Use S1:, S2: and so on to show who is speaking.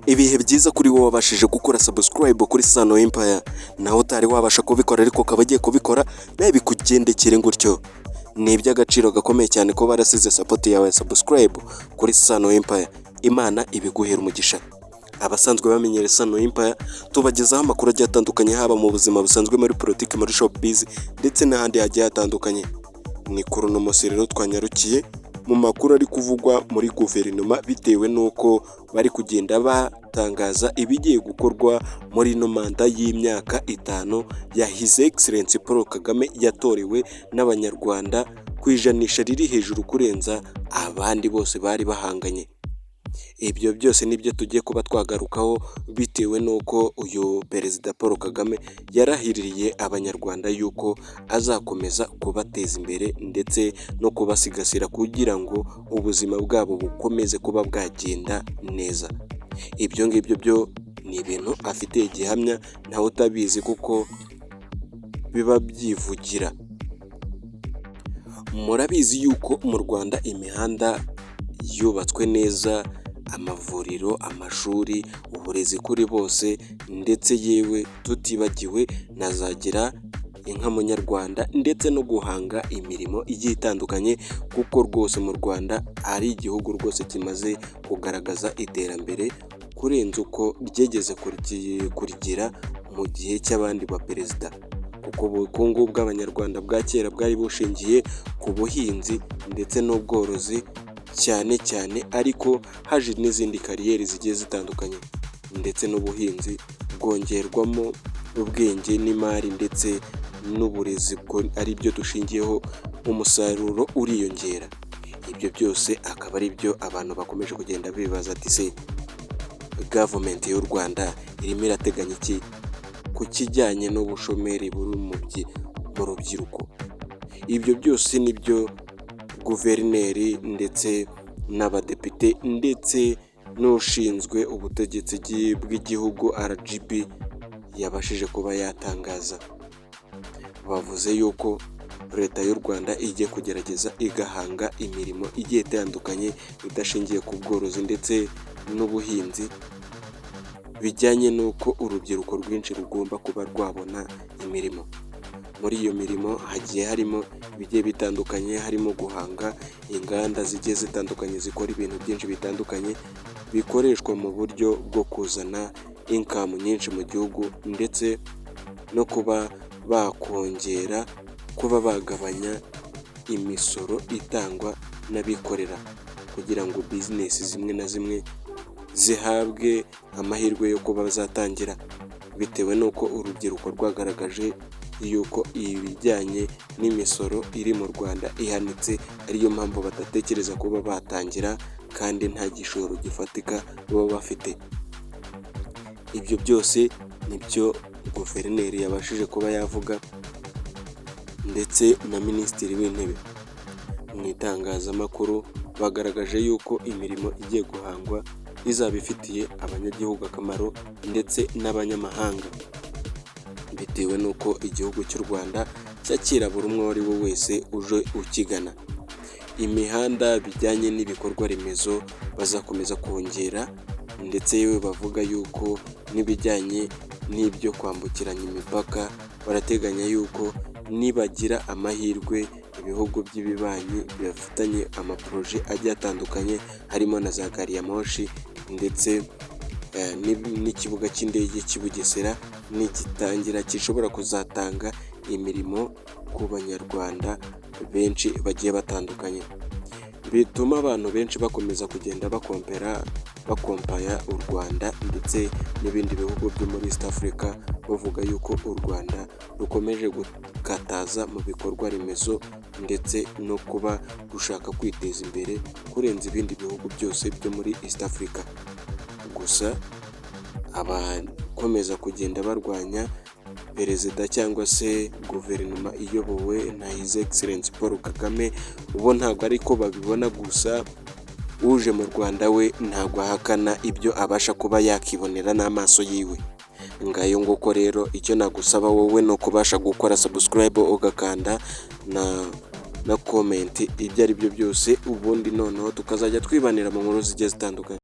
S1: Ibihe byiza kuri wowe wabashije gukora subscribe kuri Sano Empire. Nawe utari wabasha kubikora ariko ukaba agiye kubikora, nawe bikugendekere gutyo. Ni iby'agaciro gakomeye cyane kuba warasize support yawe ya subscribe kuri Sano Empire. Imana ibiguhera umugisha. Abasanzwe bamenyereye Sano Empire, tubagezaho amakuru agiye atandukanye, haba mu buzima busanzwe, muri politiki, muri showbiz ndetse n'ahandi hagiye hatandukanye. Ni kuri uno munsi rero twanyarukiye mu makuru ari kuvugwa muri guverinoma, bitewe n'uko bari kugenda batangaza ibigiye gukorwa muri ino manda y'imyaka 5 ya His Excellency Paul Kagame, yatorewe n'Abanyarwanda ku ijanisha riri hejuru kurenza abandi bose bari bahanganye. Ibyo byose nibyo tugiye kuba twagarukaho, bitewe n'uko uyu Perezida Paul Kagame yarahiririye Abanyarwanda yuko azakomeza kubateza imbere ndetse no kubasigasira kugira ngo ubuzima bwabo bukomeze kuba bwagenda neza. Ibyo ngibyo byo ni ibintu afitiye gihamya, ntawe utabizi kuko biba byivugira. Murabizi yuko mu Rwanda imihanda yubatswe neza, amavuriro, amashuri, uburezi kuri bose, ndetse yewe tutibagiwe na za Gira inka munyarwanda, ndetse no guhanga imirimo igiye itandukanye, kuko rwose mu Rwanda ari igihugu rwose kimaze kugaragaza iterambere kurenza uko ryigeze kurigira mu gihe cy'abandi baperezida, kuko ubukungu bw'Abanyarwanda bwa kera bwari bushingiye ku buhinzi ndetse n'ubworozi cyane cyane, ariko haje n'izindi carrière zigiye zitandukanye, ndetse n'ubuhinzi bwongerwamo ubwenge n'imari ndetse n'uburezi ari byo dushingiyeho, umusaruro uriyongera. Ibyo byose akaba ari byo abantu bakomeje kugenda bibaza ati: "Se gavumenti y'u Rwanda irimo irateganya iki ku kijyanye n'ubushomeri buri mu rubyiruko?" Ibyo byose nibyo guverineri ndetse n'abadepite ndetse n'ushinzwe ubutegetsi bw'igihugu RGB yabashije kuba yatangaza. Bavuze yuko Leta y'u Rwanda igiye kugerageza igahanga imirimo igiye itandukanye idashingiye ku bworozi ndetse n'ubuhinzi, bijyanye n'uko urubyiruko rwinshi rugomba kuba rwabona imirimo. Muri iyo mirimo hagiye harimo ibigiye bitandukanye, harimo guhanga inganda zigiye zitandukanye zikora ibintu byinshi bitandukanye bikoreshwa mu buryo bwo kuzana income nyinshi mu gihugu, ndetse no kuba bakongera kuba bagabanya imisoro itangwa n'abikorera, kugira ngo business zimwe na zimwe zihabwe amahirwe yo kuba zatangira, bitewe n'uko urubyiruko rwagaragaje yuko ibijyanye n'imisoro iri mu Rwanda ihanitse, ariyo mpamvu badatekereza kuba batangira kandi nta gishoro gifatika baba bafite. Ibyo byose nibyo guverineri yabashije kuba yavuga ndetse na Minisitiri w'Intebe. Mu itangazamakuru bagaragaje yuko imirimo igiye guhangwa izaba ifitiye abanyagihugu akamaro ndetse n'abanyamahanga, bitewe n'uko igihugu cy'u Rwanda cyakira buri umwe uwo ari we wese uje ukigana. Imihanda bijyanye n'ibikorwa remezo bazakomeza kongera, ndetse yewe bavuga yuko n'ibijyanye n'ibyo kwambukiranya imipaka, barateganya yuko nibagira amahirwe ibihugu by'ibibanyi bafitanye amaprojet agiye atandukanye, harimo na za gari ya moshi ndetse n'ikibuga cy'indege cy'i Bugesera nigitangira, gishobora kuzatanga imirimo ku Banyarwanda benshi bagiye batandukanye, bituma abantu benshi bakomeza kugenda bakompera, bakompaya u Rwanda ndetse n'ibindi bihugu byo muri East Africa, bavuga yuko u Rwanda rukomeje gukataza mu bikorwa remezo ndetse no kuba rushaka kwiteza imbere kurenza ibindi bihugu byose byo muri East Africa. Gusa abakomeza kugenda barwanya perezida cyangwa se guverinoma iyobowe na His Excellency Paul Kagame bo ntabwo ariko babibona. Gusa uje mu Rwanda we ntabwo ahakana ibyo abasha kuba yakibonera n'amaso yiwe. Ngayo nguko rero, icyo nagusaba wowe ni ukubasha gukora subscribe, ugakanda na comment, ibyo ari byo byose, ubundi noneho tukazajya twibanira mu nkuru zigiye zitandukanye.